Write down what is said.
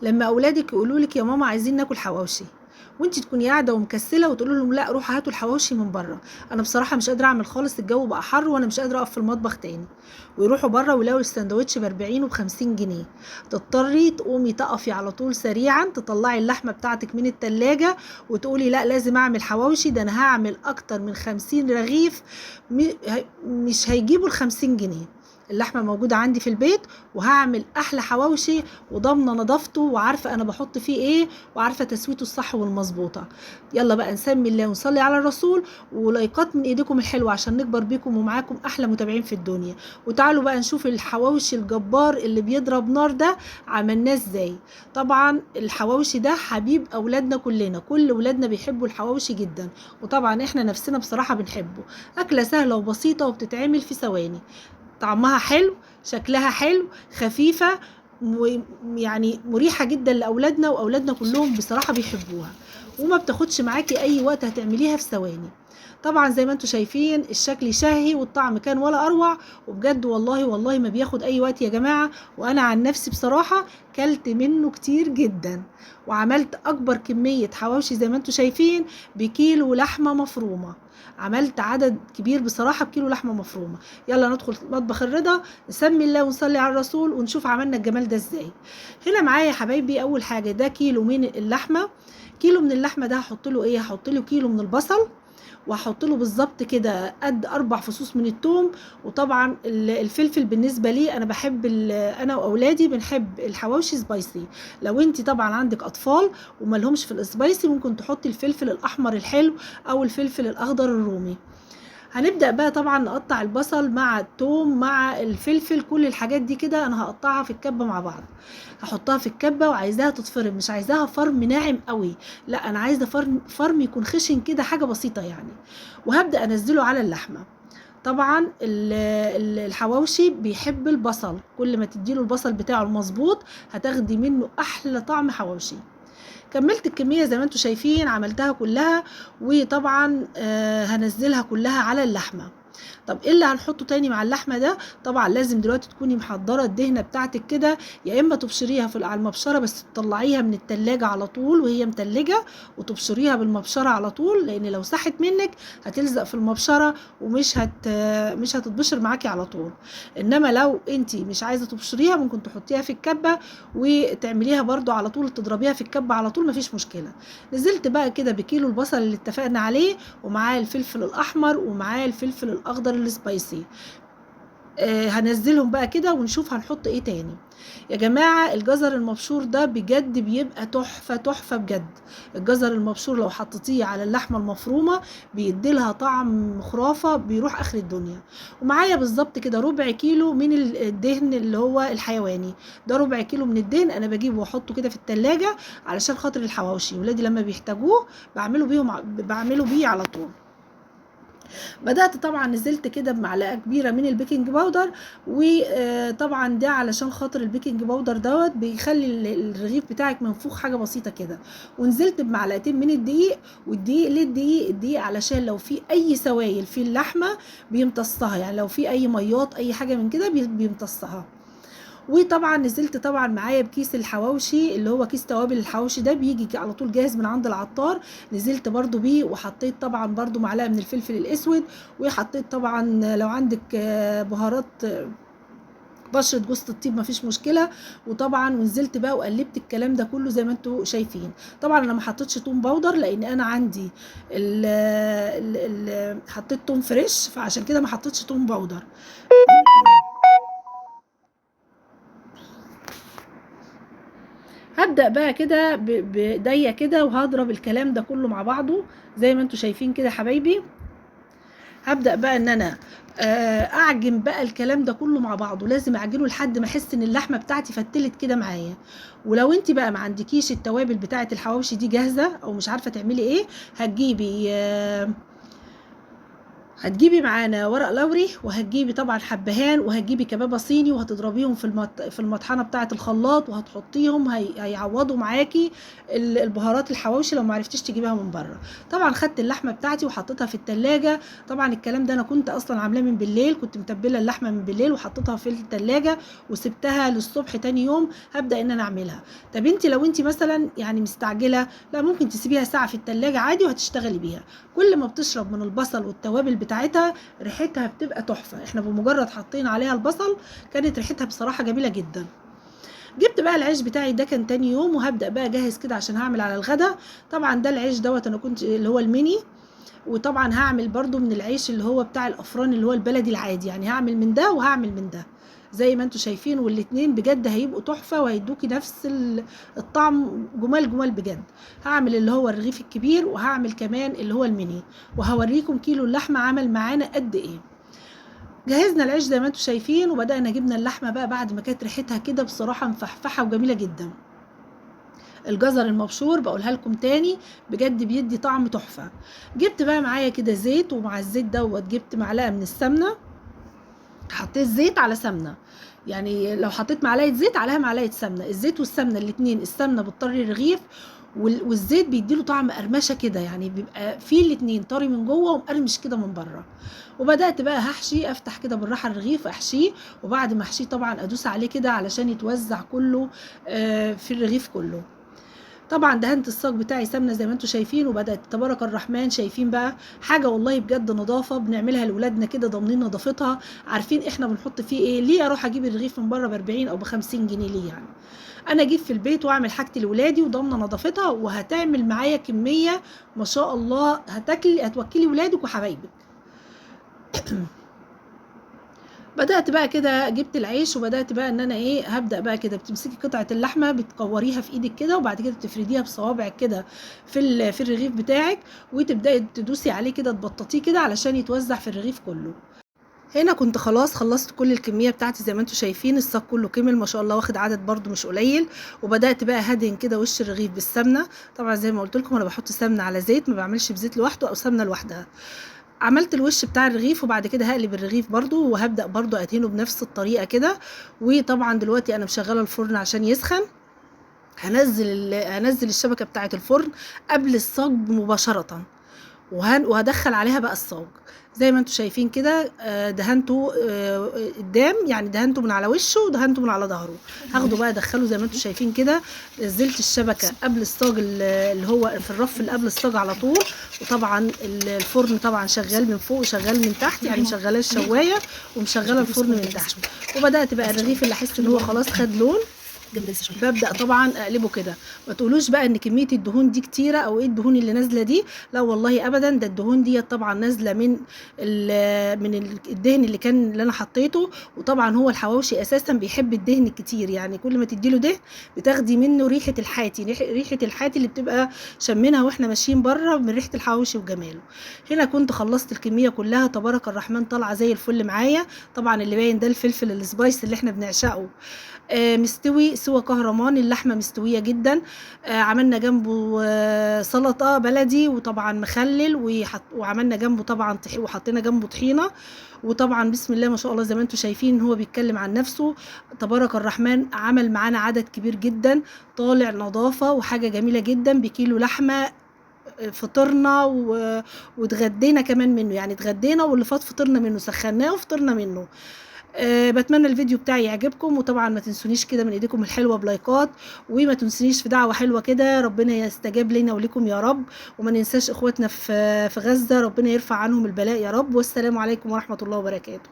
لما اولادك يقولوا لك يا ماما عايزين ناكل حواوشي، وانت تكوني قاعدة ومكسله وتقولي لهم لا روحوا هاتوا الحواوشي من بره، انا بصراحة مش قادرة اعمل خالص، الجو بقى حر وانا مش قادرة اقف في المطبخ تاني. ويروحوا بره ويلاقوا السندوتش ب 40 وب50 جنيه. تضطري تقومي تقفي على طول سريعا تطلعي اللحمة بتاعتك من التلاجة وتقولي لا لازم اعمل حواوشي، ده انا هعمل اكتر من 50 رغيف، مش هيجيبوا ال 50 جنيه. اللحمة موجودة عندي في البيت وهعمل احلى حواوشي وضامنه نظافته وعارفه انا بحط فيه ايه وعارفه تسويته الصح والمظبوطه. يلا بقى نسمي الله ونصلي على الرسول، ولايكات من ايديكم الحلوة عشان نكبر بيكم ومعاكم احلى متابعين في الدنيا. وتعالوا بقى نشوف الحواوشي الجبار اللي بيضرب نار ده عملناه ازاي. طبعا الحواوشي ده حبيب اولادنا كلنا، كل اولادنا بيحبوا الحواوشي جدا، وطبعا احنا نفسنا بصراحة بنحبه. اكله سهلة وبسيطة وبتتعمل في ثواني، طعمها حلو، شكلها حلو، خفيفة، يعني مريحة جدا لأولادنا، وأولادنا كلهم بصراحة بيحبوها، وما بتاخدش معاكي أي وقت، هتعمليها في ثواني. طبعا زي ما انتم شايفين الشكل شهي والطعم كان ولا أروع، وبجد والله والله ما بياخد أي وقت يا جماعة. وأنا عن نفسي بصراحة كلت منه كتير جدا، وعملت أكبر كمية حواوشي زي ما انتم شايفين بكيلو لحمة مفرومة. عملت عدد كبير بصراحة بكيلو لحمة مفرومة. يلا ندخل مطبخ الرضا، نسمي الله ونصلي على الرسول ونشوف عملنا الجمال ده ازاي. هنا معايا يا حبايبي أول حاجة ده كيلو من اللحمة. كيلو من اللحمة ده هحط له ايه؟ هحط له كيلو من البصل، وهحط له بالظبط كده قد 4 فصوص من الثوم. وطبعا الفلفل بالنسبة لي انا بحب، انا واولادي بنحب الحواوشي spicy. لو انت طبعا عندك اطفال وما لهمش في ال spicy ممكن تحطي الفلفل الاحمر الحلو او الفلفل الاخضر الرومي. هنبدأ بقى طبعا نقطع البصل مع الثوم مع الفلفل، كل الحاجات دي كده انا هقطعها في الكبة مع بعض. هحطها في الكبة وعايزاها تتفرم، مش عايزاها فرم ناعم قوي، لا انا عايزة فرم يكون خشن كده، حاجة بسيطة يعني. وهبدأ انزله على اللحمة. طبعا الحواوشي بيحب البصل، كل ما تديله البصل بتاعه المظبوط هتاخدي منه احلى طعم حواوشي. كملت الكمية زي ما انتم شايفين، عملتها كلها، وطبعا هنزلها كلها على اللحمة. طب ايه اللي هنحطه تاني مع اللحمة ده؟ طبعا لازم دلوقتي تكوني محضرة الدهنة بتاعتك كده، يا اما تبشريها على المبشرة، بس تطلعيها من التلاجة على طول وهي متلجة وتبشريها بالمبشرة على طول، لان لو سحت منك هتلزق في المبشرة ومش مش هتتبشر معاكي على طول. انما لو انتي مش عايزة تبشريها ممكن تحطيها في الكبة وتعمليها برضو على طول، تضربيها في الكبة على طول مفيش مشكلة. نزلت بقى كده بكيلو البصل اللي اتفقنا عليه، ومعاه الفلفل الاحمر ومعاه الفلفل الاخضر السبايسي. هنزلهم بقى كده ونشوف هنحط ايه تاني. يا جماعة الجزر المبشور ده بجد بيبقى تحفة تحفة بجد. الجزر المبشور لو حطيتيه على اللحمة المفرومة بيديلها طعم خرافة، بيروح اخر الدنيا. ومعايا بالظبط كده ربع كيلو من الدهن اللي هو الحيواني ده، ربع كيلو من الدهن انا بجيبه واحطه كده في التلاجة علشان خاطر الحواوشي، ولادي لما بيحتاجوه بعمله بيه على طول. بدأت طبعا نزلت كده بمعلقة كبيرة من ال baking powder، وطبعا ده علشان خاطر ال baking powder دوت بيخلي الرغيف بتاعك منفوخ حاجة بسيطة كده. ونزلت بمعلقتين من الدقيق، والدقيق ليه الدقيق؟ الدقيق علشان لو في اي سوائل في اللحمة بيمتصها، يعني لو في اي مياط اي حاجة من كده بيمتصها. وطبعا نزلت طبعا معايا بكيس الحواوشي اللي هو كيس توابل الحواوشي ده، بيجي على طول جاهز من عند العطار، نزلت برضو بيه. وحطيت طبعا برضو معلقه من الفلفل الاسود، وحطيت طبعا لو عندك بهارات بشرة جوزة الطيب مفيش مشكلة. وطبعا ونزلت بقى وقلبت الكلام ده كله زي ما انتوا شايفين. طبعا انا ما حطيتش توم powder لان انا عندي ال ال ال حطيت توم fresh، فعشان كده ما حطيتش توم powder. هبدأ بقى كده بايديا كده وهضرب الكلام ده كله مع بعضه زي ما انتوا شايفين كده حبايبي. هبدأ بقى ان انا اعجن بقى الكلام ده كله مع بعضه، لازم اعجنه لحد ما احس ان اللحمة بتاعتي فتلت كده معايا. ولو انت بقى ما عندكيش التوابل بتاعه الحواوشي دي جاهزة او مش عارفه تعملي ايه، هتجيبي هتجيبي معانا ورق لوري، وهتجيبي طبعا حبهان، وهتجيبي كبابه صيني، وهتضربيهم في المطحنه بتاعه الخلاط، وهتحطيهم هيعوضوا معاكي البهارات الحواوشي لو ما عرفتيش تجيبيها من بره. طبعا خدت اللحمة بتاعتي وحطيتها في التلاجة. طبعا الكلام ده انا كنت اصلا عاملاه من بالليل، كنت متبله اللحمة من بالليل وحطيتها في التلاجة وسبتها للصبح تاني يوم هبدا ان انا اعملها. طب انت لو انت مثلا يعني مستعجلة، لا ممكن تسيبيها ساعة في التلاجة عادي وهتشتغلي بيها. كل ما بتشرب من البصل والتوابل بتاعتها ريحتها بتبقى تحفة. احنا بمجرد حاطين عليها البصل كانت ريحتها بصراحة جميلة جدا. جبت بقى العيش بتاعي ده كان تاني يوم، وهبدأ بقى اجهز كده عشان هعمل على الغدا. طبعا ده العيش دوت انا كنت اللي هو الميني، وطبعا هعمل برضو من العيش اللي هو بتاع الافران اللي هو البلدي العادي، يعني هعمل من ده وهعمل من ده زي ما انتوا شايفين، والاتنين بجد هيبقوا تحفة وهيدوكي نفس الطعم، جمال جمال بجد. هعمل اللي هو الرغيف الكبير، وهعمل كمان اللي هو الميني، وهوريكم كيلو اللحمة عمل معانا قد ايه. جهزنا العيش زي ما انتوا شايفين، وبدأنا جبنا اللحمة بقى بعد ما كانت ريحتها كده بصراحة مفحفحة وجميلة جدا. الجزر المبشور بقولها لكم تاني بجد بيدي طعم تحفة. جبت بقى معايا كده زيت، ومع الزيت دوت جبت معلقة من السمنة، حطيت زيت على سمنه، يعني لو حطيت معلقه زيت عليها معلقه سمنه، الزيت والسمنه الاتنين، السمنة بتطري الرغيف والزيت بيديله طعم قرمشه كده، يعني بيبقى فيه الاتنين طري من جوه ومقرمش كده من بره. وبدات بقى هحشي، افتح كده بالراحة الرغيف احشيه، وبعد ما احشيه طبعا ادوس عليه كده علشان يتوزع كله في الرغيف كله. طبعا دهنت الصاج بتاعي سمنه زي ما انتم شايفين، وبدات تبارك الرحمن شايفين بقى حاجة والله بجد نظافة بنعملها لاولادنا كده، ضامنين نظافتها، عارفين احنا بنحط فيه ايه. ليه اروح اجيب الرغيف من بره ب 40 او ب 50 جنيه ليه؟ يعني انا اجيب في البيت واعمل حاجتي لاولادي وضامنه نظافتها، وهتعمل معايا كمية ما شاء الله هتاكلي هتوكلي ولادك وحبايبك. بدأت بقى كده جبت العيش، وبدأت بقى ان انا ايه هبدأ بقى كده، بتمسكي قطعة اللحمة بتكوريها في ايدك كده، وبعد كده بتفرديها بصوابعك كده في الرغيف بتاعك، وتبدأي تدوسي عليه كده تبططيه كده علشان يتوزع في الرغيف كله. هنا كنت خلاص خلصت كل الكمية بتاعتي زي ما انتم شايفين، الصاج كله كمل ما شاء الله، واخد عدد برده مش قليل. وبدات بقى هدهن كده وش الرغيف بالسمنه. طبعا زي ما قلت لكم انا بحط سمنه على زيت، ما بعملش بزيت لوحده او سمنه لوحدها. عملت الوش بتاع الرغيف، وبعد كده هقلب الرغيف برده، وهبدا برده ادهنه بنفس الطريقة كده. وطبعا دلوقتي انا مشغله الفرن عشان يسخن، هنزل الشبكة بتاعه الفرن قبل الصاج مباشرة، وهدخل عليها بقى الصاج زي ما انتم شايفين كده. دهنته قدام، يعني دهنته من على وشه ودهنته من على ظهره. هاخده بقى ادخله زي ما انتم شايفين كده. نزلت الشبكة قبل الصاج اللي هو في الرف اللي قبل الصاج على طول. وطبعا الفرن طبعا شغال من فوق وشغال من تحت، يعني مشغله الشوايه ومشغله الفرن من تحت. وبدات بقى الرغيف اللي احس ان هو خلاص خد لون ببدأ طبعا اقلبه كده. ما تقولوش بقى ان كمية الدهون دي كتيرة او ايه الدهون اللي نازله دي، لا والله ابدا، ده الدهون دي طبعا نازله من الدهن اللي كان اللي انا حطيته. وطبعا هو الحواوشي اساسا بيحب الدهن الكتير، يعني كل ما تديله دهن بتاخدي منه ريحه الحاتي، ريحه الحاتي اللي بتبقى شمينها واحنا ماشيين بره من ريحه الحواوشي وجماله. هنا كنت خلصت الكمية كلها تبارك الرحمن، طالعه زي الفل معايا. طبعا اللي باين ده الفلفل ال spice اللي احنا بنعشقه، مستوي سوى كهرمان، اللحمة مستوية جدا. عملنا جنبه سلطة بلدي، وطبعا مخلل، وعملنا جنبه طبعا وحطينا جنبه طحينه. وطبعا بسم الله ما شاء الله زي ما انتم شايفين هو بيتكلم عن نفسه تبارك الرحمن، عمل معانا عدد كبير جدا، طالع نظافة وحاجه جميلة جدا. بكيلو لحمه فطرنا واتغدينا كمان منه، يعني اتغدينا واللي فات فطرنا منه، سخناه وفطرنا منه. بتمنى الفيديو بتاعي يعجبكم، وطبعا ما تنسونيش كده من ايديكم الحلوة بلايكات، وما تنسونيش في دعوه حلوة كده ربنا يستجاب لنا ولكم يا رب، وما ننساش اخواتنا في غزة ربنا يرفع عنهم البلاء يا رب. والسلام عليكم ورحمة الله وبركاته.